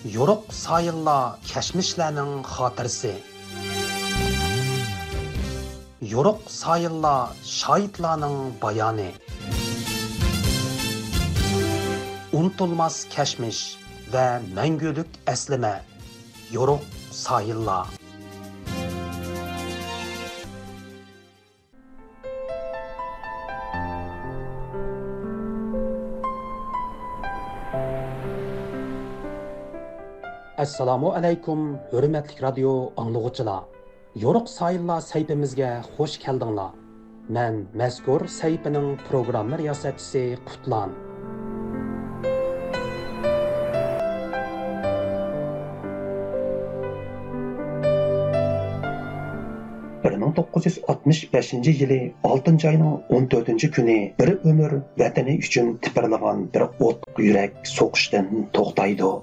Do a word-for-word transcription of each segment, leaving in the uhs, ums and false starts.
يورۇق سايىللار كەچمىشلەرنىڭ خاتىرىسى. يورۇق سايىللار شاھىتلارنىڭ بايانى. ئۇنتۇلماس كەچمىش ۋە مەڭگۈلۈك ئەسلىمە. يورۇق سايىللار. ئەسسالامۇ ئەلەيكۇم، ھۆرمەتلىك رادىيو ئاڭلىغۇچىلار! يورۇق سايىللار سەھىپىمىزگە خۇش كەلدىڭلار. مەن مەزكۇر سەھىپىنىڭ پروگرامما رىياسەتچىسى قۇتلان. بىر مىڭ توققۇز يۈز ئاتمىش بەشىنچى يىلى ئالتىنچى ئاينىڭ ئون تۆتىنچى كۈنى بىر ئۆمۈر ۋەتىنى ئۈچۈن تىپىرلىغان بىر ئوتلۇق يۈرەك سوقۇشتىن توختايدۇ.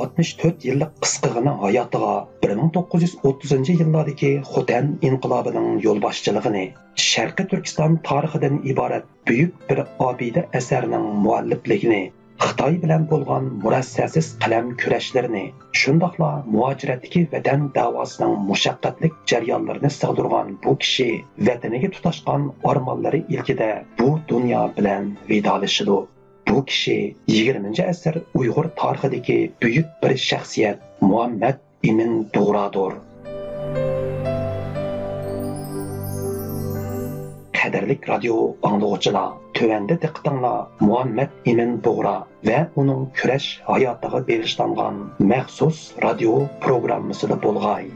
ئاتمىش تۆت يىللىق قىسقىغىنە ھاياتىغا بىر مىڭ توققۇز يۈز ئوتتۇزىنچى يىللاردىكى خوتەن ئىنقىلابىنىڭ يولباشچىلىقىنى، شەرقىي تۈركىستان تارىخىدىن ئىبارەت بۈيۈك بىر ئابىدە ئەسەرنىڭ مۇئەللىپلىكىنى، خىتاي بىلەن بولغان مۇرەسسەسىز قەلەم كۈرەشلىرىنى، شۇنداقلا مۇھاجىرەتتىكى ۋەتەن دەۋاسىنىڭ مۇشەققەتلىك جەريانلىرىنى سىغدۇرغان بۇ كىشى ۋەتىنىگە تۇتاشقان ئارمانلىرى ئىلكىدە بۇ دۇنيا بىلەن ۋىدالىشىدۇ. بۇ كىشى يىگىرمىنچى ئەسىر ئۇيغۇر تارىخىدىكى بۈيۈك بىر شەخسىيەت مۇھەممەد ئىمىن بۇغرادۇر. قەدىرلىك رادىيو ئاڭلىغۇچىلار، تۆۋەندە دىققىتىڭلار مۇھەممەد ئىمىن بۇغرا ۋە ئۇنىڭ كۈرەش ھاياتىغا بېغىشلانغان مەخسۇس رادىيو پروگراممىسىدا بولغاي.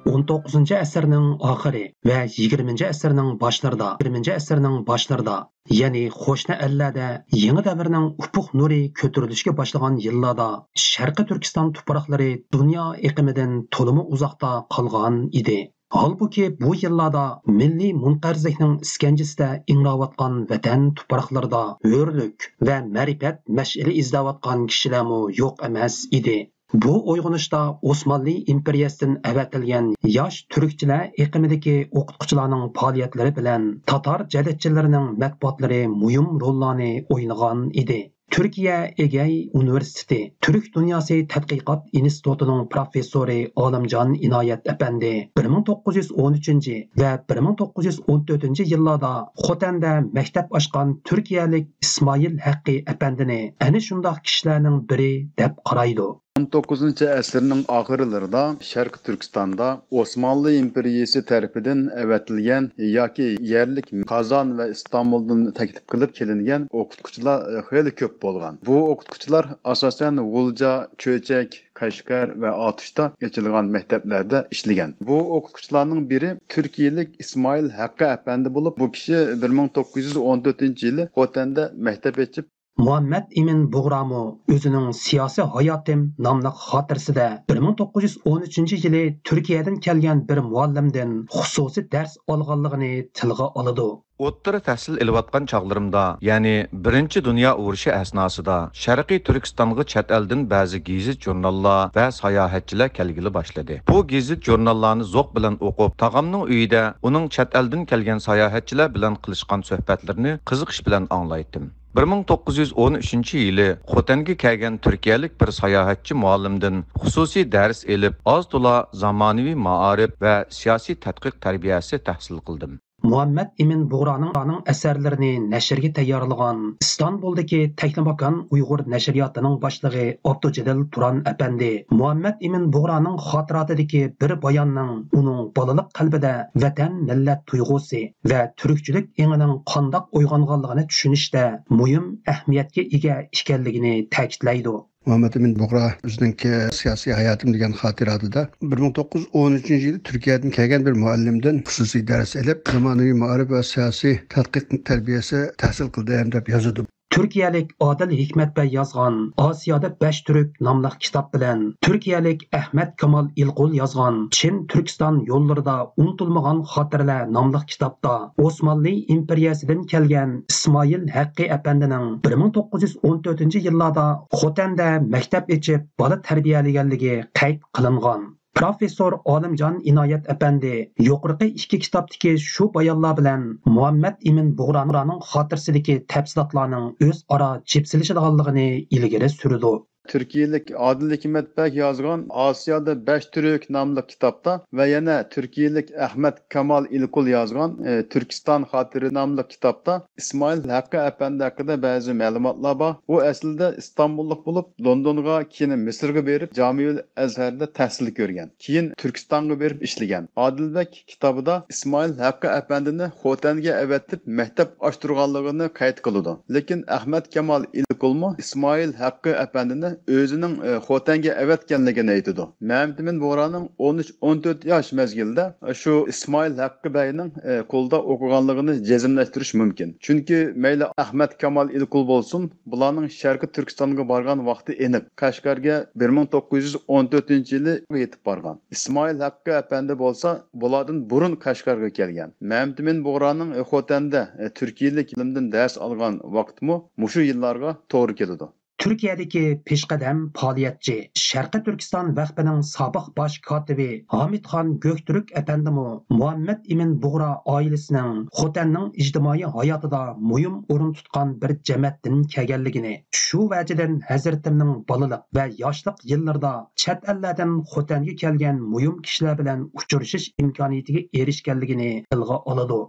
ئون توققۇزىنچى ئەسىرنىڭ ئاخىرى ۋە يىگىرمىنچى ئەسىرنىڭ باشلىرىدا، يىگىرمىنچى ئەسىرنىڭ باشلىرىدا، يەنى قوشنا ئەللەردە يېڭى دەۋرنىڭ ئۇپۇق نۇرى كۆتۈرۈلۈشكە باشلىغان يىللاردا شەرقىي تۈركىستان تۇپراقلىرى دۇنيا ئېقىمىدىن تولىمۇ ئۇزاقتا قالغان ئىدى. ھالبۇكى، بۇ يىللاردا مىللىي مۇنقەرزلىكنىڭ ئىسكەنجىسىدە ئىڭراۋاتقان ۋەتەن تۇپراقلىرىدا ھۆرلۈك ۋە مەرىپەت مەشئىلى ئىزدەۋاتقان كىشىلەرمۇ يوق ئەمەس ئىدى. بۇ ئويغىنىشتا ئوسمانلى ئىمپېرىيەسىدىن ئەۋەتىلگەن ياش تۈركچىلەر ئېقىمىدىكى ئوقۇتقۇچىلارنىڭ پائالىيەتلىرى بىلەن تاتار جەدىدچىلىرىنىڭ مەتبۇئاتلىرى مۇھىم روللارنى ئوينىغان ئىدى. تۈركىيە ئېگەي ئۇنىۋېرسىتېتى تۈرك دۇنياسى تەتقىقات ئىنستىتۇتىنىڭ پروفېسسورى ئالىمجان ئىنايەت ئەپەندى بىر مىڭ توققۇز يۈز ئون ئۈچىنچى ۋە بىر مىڭ توققۇز يۈز ئون تۆتىنچى يىللاردا خوتەندە مەكتەپ ئاچقان تۈركىيەلىك ئىسمائىل ھەققى ئەپەندىنى ئەنە شۇنداق كىشىلەرنىڭ بىرى دەپ قارايدۇ. ئون توققۇزىنچى ئەسىرنىڭ ئاخىرلىرىدا شەرقىي تۈركىستاندا ئوسمانلى ئىمپېرىيىسى تەرىپىدىن ئەۋەتىلگەن ياكى يەرلىك قازان ۋە ئىستانبۇلدىن تەكلىپ قىلىپ كېلىنگەن ئوقۇتقۇچىلار خېلى كۆپ بولغان. بۇ ئوقۇتقۇچىلار ئاساسەن غۇلجا، چۆچەك، قەشقەر ۋە ئاتۇشتا ئېچىلغان مەكتەپلەردە ئىشلىگەن. بۇ ئوقۇتقۇچىلارنىڭ بىرى تۈركىيەلىك ئىسمائىل ھەققى ئەپەندى بولۇپ، بۇ كىشى بىر مىڭ توققۇز يۈز ئون تۆتىنچى يىلى خوتەندە مەكتەپ ئېچىپ، مۇھەممەد ئىمىن بۇغرامۇ ئۆزىنىڭ سىياسىي ھاياتىم ناملىق خاتىرىسىدە بىر مىڭ توققۇز يۈز ئون ئۈچىنچى يىلى تۈركىيەدىن كەلگەن بىر مۇئەللىمدىن خۇسۇسىي دەرس ئالغانلىقىنى تىلغا ئالىدۇ. ئوتتۇرا تەھسىل ئېلىۋاتقان چاغلىرىمدا، يەنى بىرىنچى دۇنيا ئۇرۇشى ئەسناسىدا شەرقىي تۈركىستانغا چەت ئەلدىن بەزى گېزىت-ژۇرناللار ۋە ساياھەتچىلەر كەلگىلى باشلىدى. بۇ گېزىت-ژۇرناللارنى زوق بىلەن ئوقۇپ، تاغامنىڭ ئۆيىدە ئۇنىڭ چەت ئەلدىن كەلگەن ساياھەتچىلەر بىلەن قىلىشقان سۆھبەتلىرىنى قىزىقىش بىلەن ئاڭلايتتىم. بىر مىڭ توققۇز يۈز ئون ئۈچىنچى يىلى خوتەنگە كەلگەن تۈركىيەلىك بىر ساياھەتچى مۇئەللىمدىن خۇسۇسىي دەرس ئېلىپ، ئاز-تولا زامانىۋى مائارىپ ۋە سىياسىي تەتقىق تەربىيەسى تەھسىل قىلدىم. مۇھەممەد ئىمىن بۇغرانىڭ ئەسەرلىرىنى نەشرگە تەييارلىغان ئىستانبۇلدىكى تەكلىماكان ئۇيغۇر نەشرىياتىنىڭ باشلىقى ئابدۇجېلىل تۇران ئەپەندى مۇھەممەد ئىمىن بۇغرانىڭ خاتىراتىدىكى بىر باياننىڭ ئۇنىڭ بالىلىق قەلبىدە ۋەتەن، مىللەت تۇيغۇسى ۋە تۈركچىلىك ئېڭىنىڭ قانداق ئويغانغانلىقىنى چۈشىنىشتە مۇھىم ئەھمىيەتكە ئىگە ئىكەنلىكىنى تەكىتلەيدۇ. مۇھەممەد ئىمىن بۇغرا ئۆزىنىڭكى سىياسىي ھاياتىم دېگەن خاتىراتىدا بىر مىڭ توققۇز يۈز ئون ئۈچىنچى يىلى تۈركىيەدىن كەلگەن بىر مۇئەللىمدىن خۇسۇسىي دەرس ئېلىپ، زامانىۋى مائارىپ ۋە سىياسىي تەتقىق تەربىيەسى تەھسىل قىلدىم دەپ يازىدۇ. تۈركىيەلىك ئادىل ھېكمەتبەي يازغان ئاسىيادا بەش تۈرك ناملىق كىتاب بىلەن تۈركىيەلىك ئەھمەت كامال ئىلقۇل يازغان چىن تۈركىستان يوللىرىدا ئۇنتۇلمىغان خاتىرىلەر ناملىق كىتابتا ئوسمانلى ئىمپېرىيەسىدىن كەلگەن ئىسمائىل ھەققى ئەپەندىنىڭ بىر مىڭ توققۇز يۈز ئون تۆتىنچى يىللاردا خوتەندە مەكتەپ ئېچىپ، بالا تەربىيەلىگەنلىكى قەيت قىلىنغان. پروفېسسور ئالىمجان ئىنايەت ئەپەندى يۇقىرىقى ئىككى كىتابتىكى شۇ بايانلار بىلەن مۇھەممەد ئىمىن بۇغرانىڭ خاتىرىسىدىكى تەپسىلاتلارنىڭ ئۆزئارا جىپسىلىشىدىغانلىقىنى ئىلگىرى سۈرىدۇ. تۈركىيىلىك ئادىل ھېكمەت بەگ يازغان ئاسىيادا بەش تۈرك ناملىق كىتابتا ۋە يەنە تۈركىيىلىك ئەخمەت كامال ئىلكۇل يازغان، ئى، تۈركىستان خاتىرە ناملىق كىتابتا ئىسمائىل ھەققى ئەپەندى ھەققىدە بەزى مەلۇماتلار بار. ئۇ ئەسلىدە ئىستانبۇللۇق بولۇپ، لوندونغا، كېيىن مىسىرغا بېرىپ، جامىئۇل ئەزھەردە تەھسىل كۆرگەن. كېيىن تۈركىستانغا بېرىپ ئىشلىگەن. ئادىلبەگ كىتابىدا ئىسمائىل ھەققى ئەپەندىنى خوتەنگە ئەۋەتىپ، مەكتەپ ئاچتۇرغانلىقىنى قەيت قىلىدۇ. لېكىن ئەخمەت كامال ئىلكۇلمۇ ئىسمائىل ھەققى ئەپەندىنى ئۆزىنىڭ، ئە، خوتەنگە ئەۋەتكەنلىكىنى ئېيتىدۇ. مەمتىمىن بۇغرانىڭ ئون ئۈچ، ئون تۆت ياش مەزگىلىدە شۇ ئىسمائىل ھەققى بەگنىڭ، ئە، قولىدا ئوقۇغانلىقىنى جەزملەشتۈرۈش مۇمكىن. چۈنكى مەيلى ئەخمەت كامال ئىلكۇل بولسۇن، بۇلارنىڭ شەرقىي تۈركىستانغا بارغان ۋاقتى ئېنىق. قەشقەرگە بىر مىڭ توققۇز يۈز ئون تۆتىنچى يىلى يېتىپ بارغان. ئىسمائىل ھەققى ئەپەندى بولسا بۇلاردىن بۇرۇن قەشقەرگە كەلگەن. مەمتىمىن بۇغرانىڭ خوتەندە، ئە، تۈركىيىلىك ئالىمدىن دەرس ئالغان ۋاقتىمۇ مۇشۇ يىللارغا توغرا كېلىدۇ. تۈركىيەدىكى پېشقەدەم پائالىيەتچى، شەرقىي تۈركىستان ۋەقپىنىڭ سابىق باش كاتىپى ھامىتخان گۆكتۈرك ئەپەندىمۇ مۇھەممەد ئىمىن بۇغرا ئائىلىسىنىڭ خوتەننىڭ ئىجتىمائىي ھاياتىدا مۇھىم ئورۇن تۇتقان بىر جەمەتتىن كەلگەنلىكىنى، شۇ ۋەجىدىن ھەزرىتىمنىڭ بالىلىق ۋە ياشلىق يىللىرىدا چەت ئەللەردىن خوتەنگە كەلگەن مۇھىم كىشىلەر بىلەن ئۇچرىشىش ئىمكانىيىتىگە ئېرىشكەنلىكىنى تىلغا ئالىدۇ.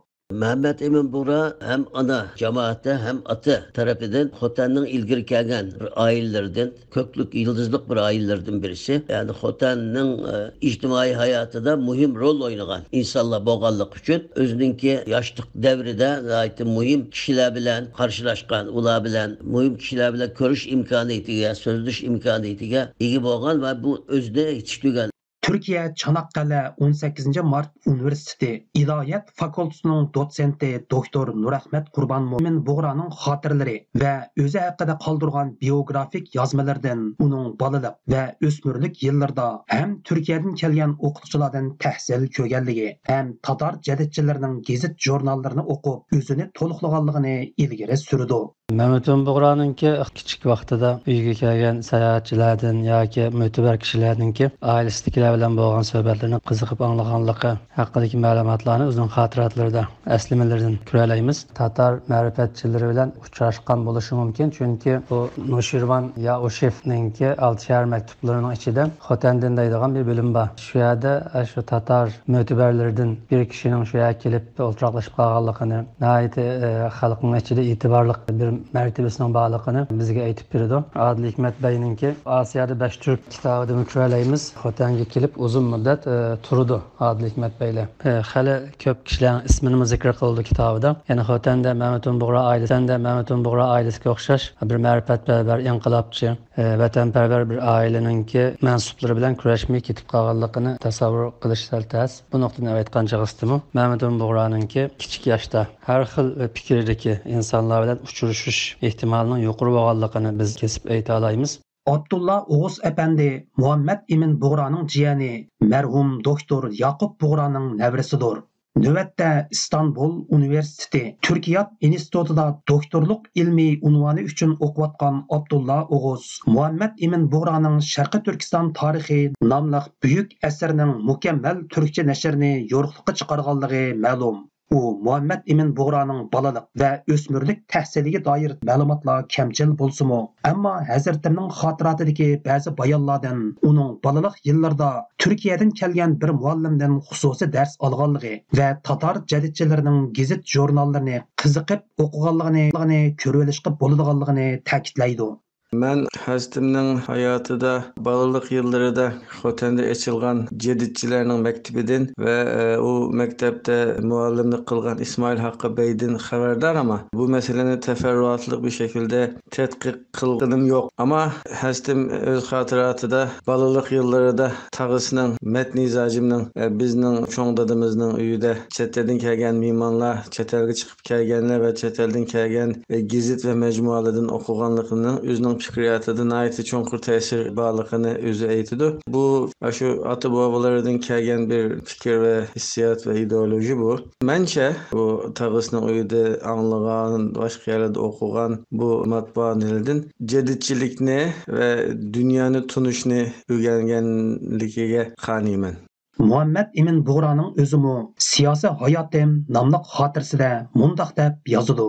مەمەت ئىمىن بۇغرا ھەم ئانا جامائىتى، ھەم ئاتا تەرىپىدىن خوتەننىڭ ئىلگىرى كەلگەن بىر ئائىلىلىرىدىن، كۆكلۈك يۇلتۇزلۇق بىر ئائىلىلەردىن بىرسى. يەنى خوتەننىڭ، ئە، ئىجتىمائىي ھاياتىدا مۇھىم رول ئوينىغان ئىنسانلار بولغانلىقى ئۈچۈن، ئۆزىنىڭكى ياشلىق دەۋرىدە ناھايىتى مۇھىم كىشىلەر بىلەن قارشىلاشقان، ئۇلار بىلەن مۇھىم كىشىلەر بىلەن كۆرۈش ئىمكانىيىتىگە، سۆزلىشىش ئىمكانىيىتىگە ئىگە بولغان ۋە بۇ ئۆزىنى يېتىشتۈرگەن. تۈركىيە چاناققەلە ئون سەككىزىنچى مارت ئۇنىۋېرسىتېتى ئىلاھىيات فاكۇلتېتىنىڭ دوتسېنتى دوكتور نۇرئەخمەت قۇربانمۇ ئىمىن بۇغرانىڭ خاتىرىلىرى ۋە ئۆزى ھەققىدە قالدۇرغان بىيوگرافىك يازمىلىرىدىن ئۇنىڭ بالىلىق ۋە ئۆسمۈرلۈك يىللىرىدا ھەم تۈركىيەدىن كەلگەن ئوقۇتقۇچىلاردىن تەھسىل كۆرگەنلىكى، ھەم تاتار جەدىدچىلىرىنىڭ گېزىت ژۇرناللىرىنى ئوقۇپ، ئۆزىنى تولۇقلىغانلىقىنى ئىلگىرى سۈرىدۇ. مەمتىمىن بۇغرانىڭكى كىچىك ۋاقتىدا ئۆيىگە كەلگەن ساياھەتچىلەردىن ياكى مۆتىبەر كىشىلەرنىڭكى ئائىلىسىدىكىلەر بىلەن بولغان سۆھبەتلىرىنى قىزىقىپ ئاڭلىغانلىقى ھەققىدىكى مەلۇماتلارنى ئۆزىنىڭ خاتىرىلىرىدە، ئەسلىمىلىرىدىن كۆرەلەيمىز. تاتار مەرىپەتچىلىرى بىلەن ئۇچراشقان بولۇشى مۇمكىن، چۈنكى بۇ نوشىرۋان يائۇشېفنىڭكى ئالتە شەھەر مەكتۇپلىرىنىڭ ئىچىدە خوتەندىن دەيدىغان بىر بۆلۈم بار. شۇ يەردە، ئە، شۇ تاتار مۆتىبەرلىرىدىن بىر كىشىنىڭ شۇ يەرگە كېلىپ ئولتۇراقلىشىپ قالغانلىقىنى، ناھايىتى، ئە، خەلقنىڭ ئىچىدە ئېتىبارلىق بىر مەرتىۋىسىنىڭ بارلىقىنى بىزگە ئېيتىپ بېرىدۇ. ئادىل ھېكمەت بەگنىڭكى ئاسىيادا بەش تۈرك كىتابىدىمۇ كۆرەلەيمىز. خوتەنگە كېلىپ ئۇزۇن مۇددەت، ئە، تۇرىدۇ ئادىل ھېكمەت بەگلەر. ئە، خېلى كۆپ كىشىلەرنىڭ ئىسمىنىمۇ زىكىر قىلىدۇ كىتابىدا. يەنە خوتەندە مەمتىمىن بۇغرا ئائىلىسى، خوتەندە مەمتىمىن بۇغرا ئائىلىسىگە ئوخشاش بىر مەرىپەتپەرۋەر، ئىنقىلابچى، ئە، ۋەتەنپەرۋەر بىر ئائىلىنىڭكى مەنسۇپلىرى بىلەن كۈرەشمەي كېتىپ قالغانلىقىنى تەسەۋۋۇر قىلىش سەل تەس. بۇ نۇقتىدىن ئېيتقان چېغىسىدىمۇ مەمتىمىن بۇغرانىڭكى كىچىك ياشتا ھەر خىل پىكىردىكى ئىنسانلار بىلەن ئۇچرىشىش ئېھتىمالىنىڭ يۇقىرى بولغانلىقىنى بىز كېسىپ ئېيتالايمىز. ئابدۇللا ئوغۇز ئەپەندى مۇھەممەد ئىمىن بۇغرانىڭ جىيەنى، مەرھۇم دوكتور ياقۇپ بۇغرانىڭ نەۋرىسىدۇر. نۆۋەتتە ئىستانبۇل ئۇنىۋېرسىتېتى تۈركىيات ئىنستىتۇتىدا دوكتورلۇق ئىلمىي ئۇنۋانى ئۈچۈن ئوقۇۋاتقان ئابدۇللا ئوغۇز مۇھەممەد ئىمىن بۇغرانىڭ شەرقىي تۈركىستان تارىخى ناملىق بۈيۈك ئەسىرىنىڭ مۇكەممەل تۈركچە نەشرىنى يورۇقلۇققا چىقارغانلىقى مەلۇم. ئۇ مۇھەممەد ئىمىن بۇغرانىڭ بالىلىق ۋە ئۆسمۈرلۈك تەھسىلىگە دائىر مەلۇماتلار كەمچىل بولسىمۇ، ئەمما ھەزرىتىمنىڭ خاتىراتىدىكى بەزى بايانلاردىن ئۇنىڭ بالىلىق يىللىرىدا تۈركىيەدىن كەلگەن بىر مۇئەللىمدىن خۇسۇسىي دەرس ئالغانلىقى ۋە تاتار جەدىدچىلىرىنىڭ گېزىت-ژۇرناللىرىنى قىزىقىپ ئوقۇغانلىقىنى، كۆرۈۋېلىشقا بولىدىغانلىقىنى تەكىتلەيدۇ. مەن ھەزرىتىمنىڭ ھاياتىدا، بالىلىق يىللىرىدا خوتەندە ئېچىلغان جەدىدچىلەرنىڭ مەكتىپىدىن ۋە، ئە، ئۇ مەكتەپتە مۇئەللىملىك قىلغان ئىسمائىل ھاققى بەگدىن خەۋەردار، ئەمما بۇ مەسىلىنى تەپەررۇئاتلىق بىر شەكىلدە تەتقىق قىلغىنىم يوق. ئەمما ھەزرىتىم ئۆز خاتىراتىدا بالىلىق يىللىرىدا تاغىسىنىڭ، مەتنى زاجىمنىڭ، ئە، بىزنىڭ چوڭ دادىمىزنىڭ ئۆيىدە چەت ئەلدىن كەلگەن مېھمانلار، چەت ئەلگە چىقىپ كەلگەنلەر ۋە چەت ئەلدىن كەلگەن، ئە، گېزىت ۋە مەجمۇئەلەردىن ئوقۇغانلىقىنىڭ ئۆزىنىڭ پىكرىياتىدا ناھايىتى چوڭقۇر تەسىرى بارلىقىنى ئۆزى ئېيتىدۇ. بۇ ئاشۇ ئاتا-بوۋىلىرىدىن كەلگەن بىر پىكىر ۋە ھېسسىيات ۋە ئىدېئولوگىيە بۇ. مەنچە، بۇ تاغىسىنىڭ ئۆيىدە ئاڭلىغان، باشقا يەرلەردە ئوقۇغان بۇ ماتبۇئانىلدىن جەدىدچىلىكنى ۋە دۇنيانى تونۇشنى ئۆگەنگەنلىكىگە قانىيمەن. مۇھەممەد ئىمىن بۇغرانىڭ ئۆزىمۇ سىياسىي ھاياتىم ناملىق خاتىرىسىدە مۇنداق دەپ يازىدۇ.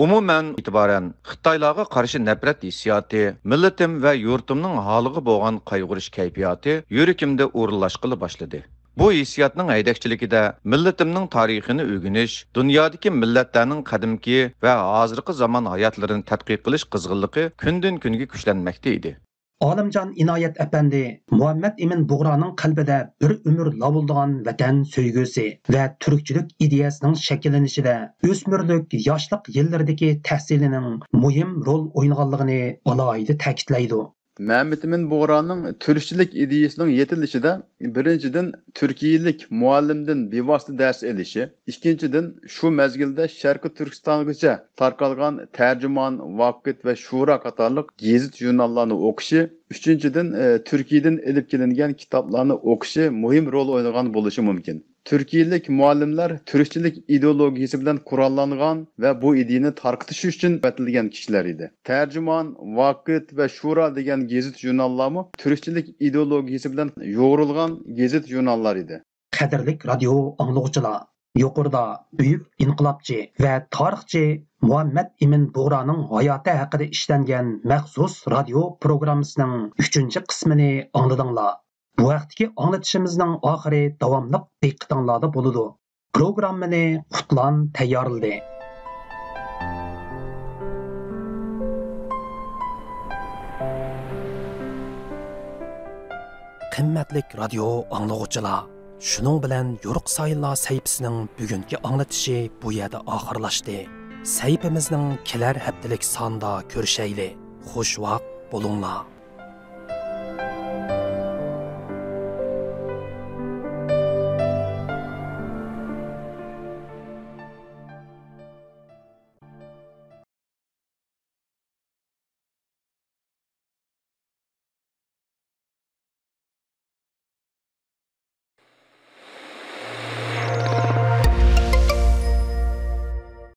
ئومۇمەن ئېتىبارەن، خىتايلارغا قارشى نەپرەت ھېسسىياتى، مىللىتىم ۋە يۇرتۇمنىڭ ھالىغا بولغان قايغۇرۇش كەيپىياتى يۈرىكىمدە ئورۇنلاشقىلى باشلىدى. بۇ ھېسسىياتنىڭ ھەيدەكچىلىكىدە مىللىتىمنىڭ تارىخىنى ئۆگىنىش، دۇنيادىكى مىللەتلەرنىڭ قەدىمكى ۋە ھازىرقى زامان ھاياتلىرىنى تەتقىق قىلىش قىزغىنلىقى كۈندىن-كۈنگە كۈچلەنمەكتە ئىدى. ئالىمجان ئىنايەت ئەپەندى مۇھەممەد ئىمىن بۇغرانىڭ قەلبىدە بىر ئۆمۈر لاۋۇلدىغان ۋەتەن سۆيگۈسى ۋە تۈركچىلىك ئىدىيەسىنىڭ شەكىللىنىشىدە ئۆسمۈرلۈك، ياشلىق يىللىرىدىكى تەھسىلىنىڭ مۇھىم رول ئوينىغانلىقىنى ئالاھىدە تەكىتلەيدۇ. مەمەتئىمىن بۇغرانىڭ تۈركچىلىك ئىدىيىسىنىڭ يېتىلىشىدە، بىرىنچىدىن، تۈركىيىلىك مۇئەللىمدىن بىۋاسىتە دەرس ئېلىشى، ئىككىنچىدىن، شۇ مەزگىلدە شەرقىي تۈركىستانغىچە تارقالغان تەرجىمان، ۋاقىت ۋە شورا قاتارلىق گېزىت-ژۇرناللارنى ئوقۇشى، ئۈچىنچىدىن، ئى، تۈركىيەدىن ئېلىپ كېلىنگەن كىتابلارنى ئوقۇشى مۇھىم رول ئوينىغان بولۇشى مۇمكىن. تۈركىيىلىك مۇئەللىملەر تۈركچىلىك ئىدېئولوگىيىسى بىلەن قوراللانغان ۋە بۇ ئىدىيىنى تارقىتىش ئۈچۈن ئەۋەتىلگەن كىشىلەر ئىدى. تەرجىمان، ۋاقىت ۋە شورا دېگەن گېزىت-ژۇرناللارمۇ تۈركچىلىك ئىدېئولوگىيىسى بىلەن يۇغۇرۇلغان گېزىت-ژۇرناللار ئىدى. قەدىرلىك رادىيو ئاڭلىغۇچىلار، يۇقىرىدا بۈيۈك ئىنقىلابچى ۋە تارىخچى مۇھەممەد ئىمىن بۇغرانىڭ ھاياتى ھەققىدە ئىشلەنگەن مەخسۇس رادىيو پروگراممىسىنىڭ ئۈچىنچى قىسمىنى ئاڭلىدىڭلار. بۇ ھەقتىكى ئاڭلىتىشىمىزنىڭ ئاخىرى داۋاملىق دىققىتىڭلاردا بولىدۇ. پروگراممىنى قۇتلان تەييارلىدى. قىممەتلىك رادىيو ئاڭلىغۇچىلار، شۇنىڭ بىلەن يورۇق سايىنلار سەھىپىسىنىڭ بۈگۈنكى ئاڭلىتىشى بۇ يەردە ئاخىرلاشتى. سەھىپىمىزنىڭ كېلەر ھەپتىلىك سانىدا كۆرۈشەيلى. خۇش ۋاقىت بولۇڭلار.